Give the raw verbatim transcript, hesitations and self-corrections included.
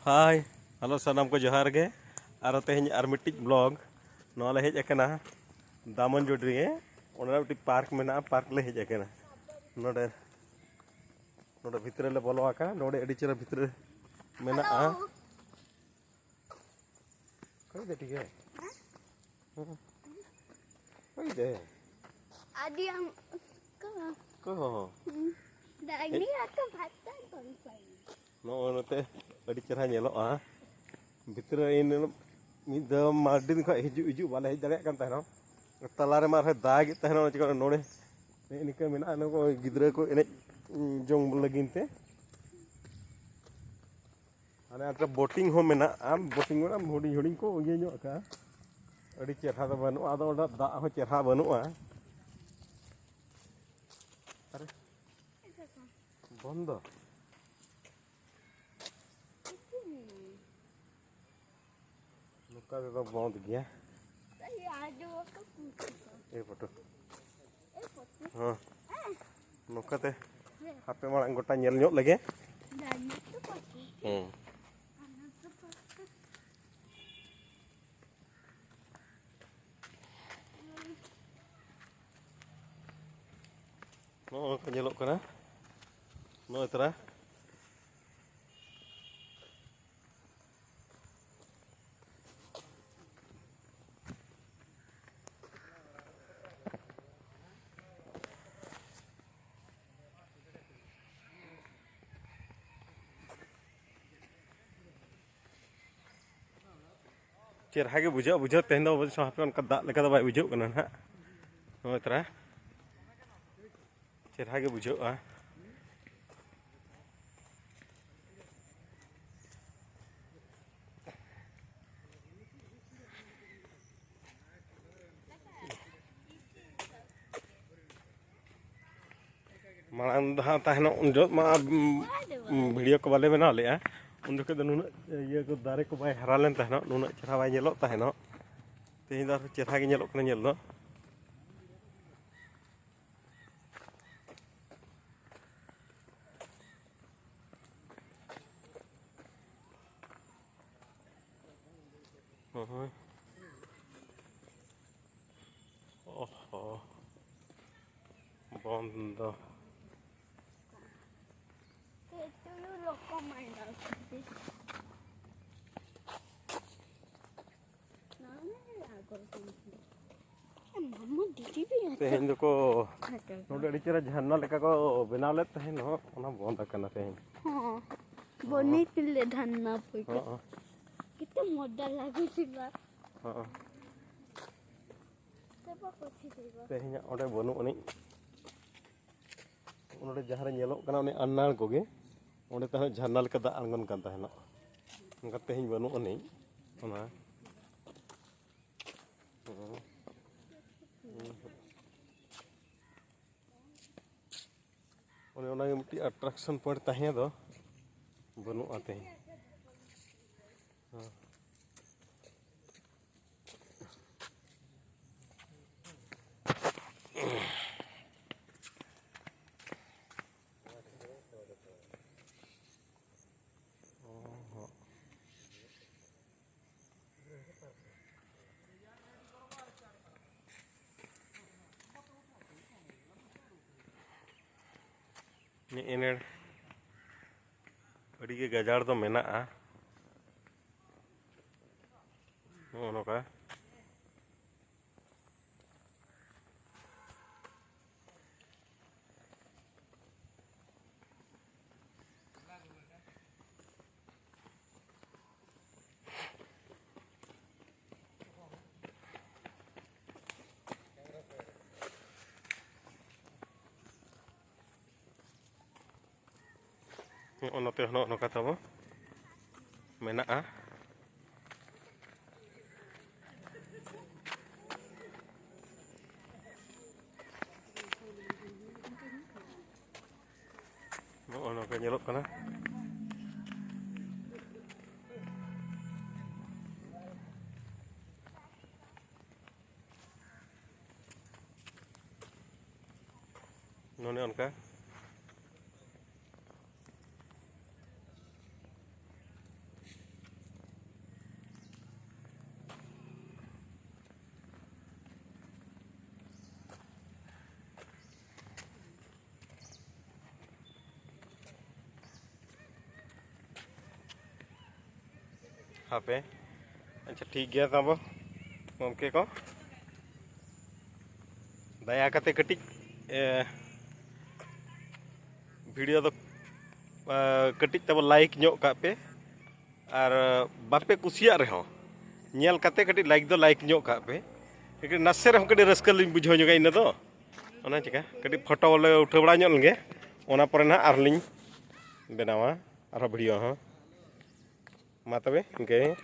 ᱦᱟᱭ, hello, ᱥᱟᱱᱟᱢ ᱠᱚ ᱡᱚᱦᱟᱨ ᱜᱮ᱾ ᱟᱨᱚ ᱛᱮᱦᱮᱧ ᱟᱨ ᱢᱤᱫᱴᱤᱡ ᱵᱞᱚᱜ, ᱱᱚᱣᱟ ᱞᱮ ᱦᱮᱡ ᱟᱠᱟᱱᱟ ᱫᱟᱢᱚᱱᱡᱳᱰᱤ ᱨᱮ, ᱚᱸᱰᱮ ᱢᱤᱫᱴᱤᱡ ᱯᱟᱨᱠ ᱢᱮᱱᱟᱜᱼᱟ, ᱯᱟᱨᱠ ᱞᱮ ᱦᱮᱡ ᱟᱠᱟᱱᱟ᱾ ᱱᱚᱰᱮ, ᱱᱚᱰᱮ ᱵᱷᱤᱛᱨᱤ ᱞᱮ ᱵᱚᱞᱚ ᱟᱠᱟᱱᱟ, ᱱᱚᱰᱮ ᱟᱹᱰᱤ ᱪᱮᱦᱨᱟ ᱵᱷᱤᱛᱨᱤ ᱢᱮᱱᱟᱜᱼᱟ᱾ ᱦᱮᱞᱳ᱾ ᱚᱠᱚᱭ ᱫᱚ ᱴᱷᱤᱠ ᱜᱮ? ᱦᱮᱸ? ᱚᱠᱚᱭ ᱫᱚ? ᱟᱹᱰᱤ ᱟᱢ ᱠᱚ᱾ ᱠᱚ᱾ ᱦᱩᱸ᱾ ᱫᱟᱜ ᱜᱮ ᱟᱛᱚ ᱵᱷᱟᱛ ᱠᱚ ᱠᱚ᱾ ᱱᱚᱜᱼᱚᱭ ᱱᱚᱛᱮ ᱟᱹᱰᱤ ᱪᱮᱦᱨᱟ ᱧᱮᱞᱚᱜᱼᱟ᱾ ᱵᱷᱤᱛᱨᱤ ᱨᱮ ᱤᱱ ᱢᱤᱫ ᱫᱷᱟᱣ ᱢᱟ ᱟᱹᱰᱤ ᱫᱤᱱ ᱠᱷᱚᱱ ᱦᱤᱡᱩᱜ, ᱦᱤᱡᱩᱜ ᱵᱟᱞᱮ ᱦᱮᱡ ᱫᱟᱲᱮᱭᱟᱜ ᱠᱟᱱ ᱛᱟᱦᱮᱱᱟ᱾ ᱛᱟᱞᱟ ᱨᱮᱢᱟ ᱟᱨᱦᱚᱸ ᱫᱟᱜᱮᱫ ᱛᱟᱦᱮᱱᱟ, ᱪᱤᱠᱟᱹ ᱱᱚᱰᱮ ᱱᱮᱜᱼᱮ ᱱᱤᱝᱠᱟᱹ ᱢᱮᱱᱟᱜᱼᱟ, ᱱᱩᱠᱩ ᱜᱤᱫᱽᱨᱟᱹ ᱠᱚ ᱮᱱᱮᱡ ᱡᱚᱝ ᱞᱟᱹᱜᱤᱫ ᱛᱮ᱾ ᱦᱟᱱᱮ ᱟᱨ ᱵᱳᱴᱤᱝ ᱦᱚᱸ ᱢᱮᱱᱟᱜᱼᱟ, ᱵᱳᱴᱤᱝ ᱢᱮᱱᱟᱜᱼᱟ, ᱦᱩᱰᱤᱧ ᱦᱩᱰᱤᱧ ᱠᱚ ᱤᱭᱟᱹ ᱧᱚᱜ ᱟᱠᱟᱫᱼᱟ᱾ ᱟᱹᱰᱤ ᱪᱮᱦᱨᱟ ᱫᱚ ᱵᱟᱹᱱᱩᱜᱼᱟ, ᱟᱫᱚ ᱚᱸᱰᱮ ᱫᱟᱜ ᱦᱚᱸ ᱪᱮᱦᱨᱟ ᱵᱟᱹᱱᱩᱜᱼᱟ᱾ ᱟᱨᱮ, ᱵᱚᱱᱫᱚ᱾ ᱱᱚᱝᱠᱟ ᱛᱮᱫᱚ ᱵᱚᱱᱫ ᱜᱮᱭᱟ᱾ ᱮ ᱯᱷᱳᱴᱳ᱾ ᱦᱚᱸ᱾ ᱱᱚᱝᱠᱟᱛᱮ ᱦᱟᱯᱮ ᱢᱟᱲᱟᱝ ᱜᱚᱴᱟ ᱧᱮᱞ ᱧᱚᱜ ᱞᱮᱜᱮ᱾ ᱦᱮᱸ᱾ ᱱᱚᱜᱼᱚ ᱱᱚᱝᱠᱟ ᱧᱮᱞᱚᱜ ᱠᱟᱱᱟ᱾ ᱱᱚᱜᱼᱚᱭ ᱛᱟᱨᱟ᱾ ᱪᱮᱨᱦᱟ ᱜᱮ ᱵᱩᱡᱷᱟᱹᱜᱼᱟ, ᱵᱩᱡᱷᱟᱹᱣ ᱛᱮᱦᱮᱧ ᱫᱚ ᱚᱵᱚᱥᱥᱚ ᱦᱟᱯᱮ ᱚᱱᱠᱟ ᱫᱟᱜ ᱞᱮᱠᱟ ᱫᱚ ᱵᱟᱭ ᱵᱩᱡᱷᱟᱹᱜ ᱠᱟᱱᱟ ᱱᱟᱦᱟᱜ᱾ ᱱᱚᱜᱼᱚᱭ ᱛᱟᱨᱟ᱾ ᱪᱮᱦᱨᱟ ᱜᱮ ᱵᱩᱡᱷᱟᱹᱜᱼᱟ᱾ ᱢᱟᱲᱟᱝ ᱫᱚ ᱦᱟᱸᱜ ᱛᱟᱦᱮᱱᱚᱜ ᱩᱱ ᱡᱚᱦᱚᱜ ᱢᱟ, ᱩᱸ, ᱵᱷᱤᱰᱤᱭᱳ ᱠᱚ ᱵᱟᱞᱮ ᱵᱮᱱᱟᱣ ᱞᱮᱫᱼᱟ, ᱩᱱ ᱡᱚᱠᱷᱚᱱ ᱫᱚ ᱱᱩᱱᱟᱹᱜ ᱤᱭᱟᱹ ᱠᱚ ᱫᱟᱨᱮ ᱠᱚ ᱵᱟᱭ ᱦᱟᱨᱟ ᱞᱮᱱ ᱛᱟᱦᱮᱱᱚᱜ, ᱱᱩᱱᱟᱹᱜ ᱪᱮᱦᱨᱟ ᱵᱟᱭ ᱧᱮᱞᱚᱜ ᱛᱟᱦᱮᱱᱚᱜ᱾ ᱛᱮᱦᱮᱧ ᱫᱚ ᱟᱨᱦᱚᱸ ᱪᱮᱦᱨᱟ ᱜᱮ ᱧᱮᱞᱚᱜ ᱠᱟᱱᱟ ᱧᱮᱞ ᱫᱚ᱾ ᱦᱳᱭ᱾ ᱚᱦᱚ, ᱵᱚᱱᱫᱚ᱾ ᱮ, ᱛᱩᱭᱩ ᱞᱚᱠᱚ ᱢᱟᱭ ᱫᱟᱞ ᱠᱟᱛᱮ᱾ ᱱᱟᱢᱮ ᱟᱜᱚᱨ ᱠᱚ᱾ ᱮ, ᱢᱟᱢᱟ ᱫᱤᱫᱤ ᱵᱤ ᱟᱪᱪᱷᱟ᱾ ᱛᱮᱦᱮᱧ ᱫᱚᱠᱚ ᱟᱪᱪᱷᱟ, ᱟᱪᱪᱷᱟ᱾ ᱱᱚᱰᱮ ᱟᱹᱰᱤ ᱪᱮᱦᱨᱟ ᱡᱷᱟᱨᱱᱟ ᱞᱮᱠᱟ ᱠᱚ ᱵᱮᱱᱟᱣ ᱞᱮᱫ ᱛᱟᱦᱮᱱ, ᱦᱚᱸ, ᱚᱱᱟ ᱵᱚᱱᱫ ᱟᱠᱟᱱᱟ ᱛᱮᱦᱮᱧ᱾ ᱦᱚᱸ, ᱵᱚᱱᱤ ᱛᱤᱞᱮ ᱫᱷᱟᱱᱱᱟ ᱯᱩᱭᱠᱟᱹ᱾ ᱦᱚᱸ᱾ ᱠᱤᱛᱟᱹ ᱢᱚᱡᱟ ᱞᱟᱜᱩᱪᱷᱤᱞᱟ᱾ ᱦᱚᱸ᱾ ᱛᱮ ᱵᱟᱠᱚ ᱪᱷᱤᱞᱤᱵᱟ᱾ ᱛᱮᱦᱮᱧᱟᱜ ᱚᱸᱰᱮ ᱵᱟᱹᱱᱩᱜ ᱟᱹᱱᱤᱡ᱾ ᱱᱚᱰᱮ ᱡᱟᱦᱟᱸ ᱨᱮ ᱧᱮᱞᱚᱜ ᱠᱟᱱᱟ, ᱚᱱᱮ ᱟᱱᱟᱲ ᱠᱚᱜᱮ, ᱚᱸᱰᱮ ᱛᱟᱦᱮᱸ ᱡᱷᱟᱨᱱᱟ ᱞᱮᱠᱟ ᱫᱟᱜ ᱟᱬᱜᱚᱱ ᱠᱟᱱ ᱛᱟᱦᱮᱱᱚᱜ᱾ ᱚᱱᱠᱟ ᱛᱮᱦᱮᱧ ᱵᱟᱹᱱᱩᱜ ᱟᱹᱱᱤᱡ ᱚᱱᱟ᱾ ᱚᱱᱮ ᱚᱱᱟᱜᱮ ᱢᱤᱫᱴᱤᱡ attraction point ᱛᱟᱦᱮᱸ ᱫᱚ, ᱵᱟᱹᱱᱩᱜᱼᱟ ᱛᱮᱦᱮᱧ᱾ ᱦᱮᱸ᱾ ᱱᱮᱜᱼᱮ ᱱᱮ ᱟᱹᱰᱤ ᱜᱮ ᱜᱟᱡᱟᱲ ᱫᱚ ᱢᱮᱱᱟᱜᱼᱟ᱾ ᱱᱚᱜᱼᱚ ᱱᱚᱝᱠᱟ᱾ ᱱᱚᱜᱼᱚ ᱱᱚᱛᱮ ᱦᱚᱸ ᱱᱚᱜᱼᱚ ᱱᱚᱝᱠᱟ ᱛᱟᱵᱚ ᱢᱮᱱᱟᱜᱼᱟ᱾ ᱱᱚᱜᱼᱚ ᱱᱚᱝᱠᱟ ᱧᱮᱞᱚᱜ ᱠᱟᱱᱟ᱾ ᱱᱚᱜᱼᱚ ᱱᱚᱝᱠᱟ᱾ ᱦᱟᱯᱮ, ᱟᱪᱪᱷᱟ, ᱴᱷᱤᱠ ᱜᱮᱭᱟ ᱛᱟᱵᱚ ᱜᱚᱢᱠᱮ ᱠᱚ, ᱫᱟᱭᱟ ᱠᱟᱛᱮ ᱠᱟᱹᱴᱤᱡ ᱮ, ᱵᱷᱤᱰᱤᱭᱳ ᱫᱚ ᱮ, ᱠᱟᱹᱴᱤᱡ ᱛᱟᱵᱚ ᱞᱟᱭᱤᱠ ᱧᱚᱜ ᱠᱟᱜ ᱯᱮ᱾ ᱟᱨ ᱵᱟᱯᱮ ᱠᱩᱥᱤᱭᱟᱜ ᱨᱮᱦᱚᱸ, ᱧᱮᱞ ᱠᱟᱛᱮ ᱠᱟᱹᱴᱤᱡ ᱞᱟᱭᱤᱠ ᱫᱚ ᱞᱟᱭᱤᱠ ᱧᱚᱜ ᱠᱟᱜ ᱯᱮ᱾ ᱠᱟᱹᱴᱤᱡ ᱱᱟᱥᱮ ᱨᱮᱦᱚᱸ ᱠᱟᱹᱴᱤᱡ ᱨᱟᱹᱥᱠᱟᱹ ᱞᱤᱧ ᱵᱩᱡᱷᱟᱹᱣ ᱧᱚᱜᱟ ᱤᱱᱟᱹ ᱫᱚ᱾ ᱚᱱᱟ ᱪᱤᱠᱟ ᱠᱟᱹᱴᱤᱡ ᱯᱷᱳᱴᱳ ᱞᱮ ᱩᱴᱷᱟᱹᱣ ᱵᱟᱲᱟ ᱧᱚᱜ ᱞᱮᱱᱜᱮ, ᱚᱱᱟ ᱯᱚᱨᱮ ᱱᱟᱦᱟᱜ ᱟᱨᱦᱚᱸ ᱞᱤᱧ ᱵᱮᱱᱟᱣᱟ ᱟᱨᱦᱚᱸ ᱵᱷᱤᱰᱤᱭᱳ ᱦᱚᱸ᱾ ᱢᱟ ᱛᱚᱵᱮ ᱤᱱᱠᱟᱹ ᱜᱮ᱾